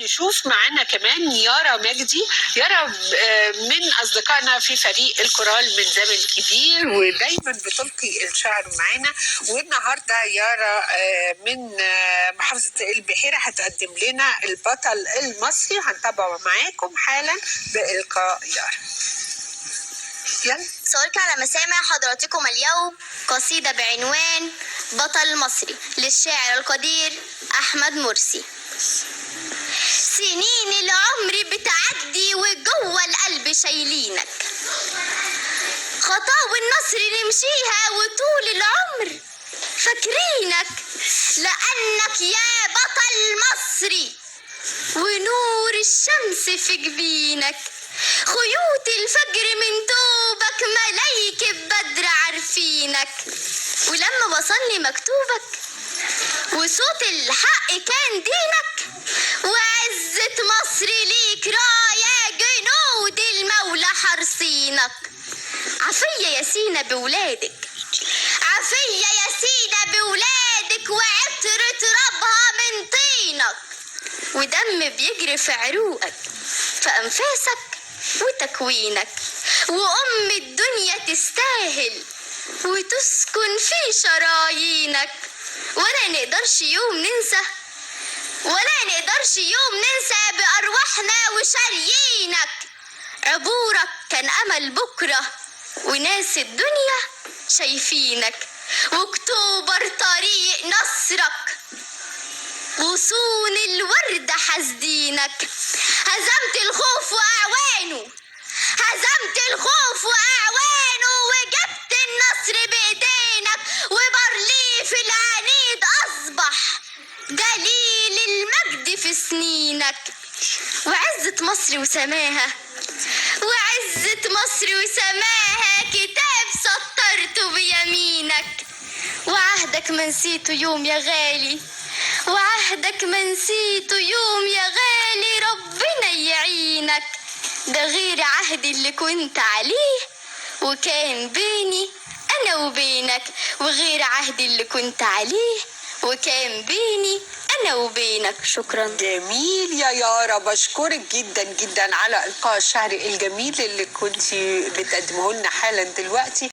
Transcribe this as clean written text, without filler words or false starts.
نشوف معانا كمان يارا مجدي. يارا من أصدقائنا في فريق الكورال من زمن كبير، ودايما بتلقي الشعر معانا. والنهارده يارا من محافظة البحيرة هتقدم لنا البطل المصري، هنتابعه معاكم حالا بإلقاء يارا. يلا. سألقي على مسامع حضراتكم اليوم قصيدة بعنوان بطل مصري للشاعر القدير أحمد مرسي. سنين العمر بتعدي وجوه القلب شايلينك، خطاوي النصر نمشيها وطول العمر فاكرينك، لأنك يا بطل مصري ونور الشمس في جبينك، خيوط الفجر من دوبك ملايكة بدر عارفينك، ولما وصلني مكتوبك وصوت الحق كان دينك، وعزة مصر ليك راية جنود المولى حرصينك. عفية يا سينا بولادك، عفية يا سينا بولادك، وعطر ترابها من طينك، ودم بيجري في عروقك في أنفاسك وتكوينك، وأم الدنيا تستاهل وتسكن في شرايينك، ولا نقدرش يوم ننسى، ولا نقدرش يوم ننسى بأرواحنا وشاريينك. عبورك كان أمل بكرة وناس الدنيا شايفينك، واكتوبر طريق نصرك غصون الورد حاسدينك. هزمت الخوف وأعوانه، هزمت الخوف وأعوانه، وجبت النصر بإيدينك، وبرليف العنيد أصبح دليل المجد في سنينك. وعزة مصر وسماها، وعزة مصر وسماها كتاب سطرته بيمينك، وعهدك ما نسيته يوم يا غالي، وعهدك ما نسيته يوم يا غالي، ربنا يعينك. ده غير عهدي اللي كنت عليه وكان بيني أنا وبينك، وغير عهدي اللي كنت عليه وكان بيني أنا وبينك. شكرا. جميل يا يارا، بشكرك جدا جدا على إلقاء الشعر الجميل اللي كنت بتقدمه لنا حالا دلوقتي.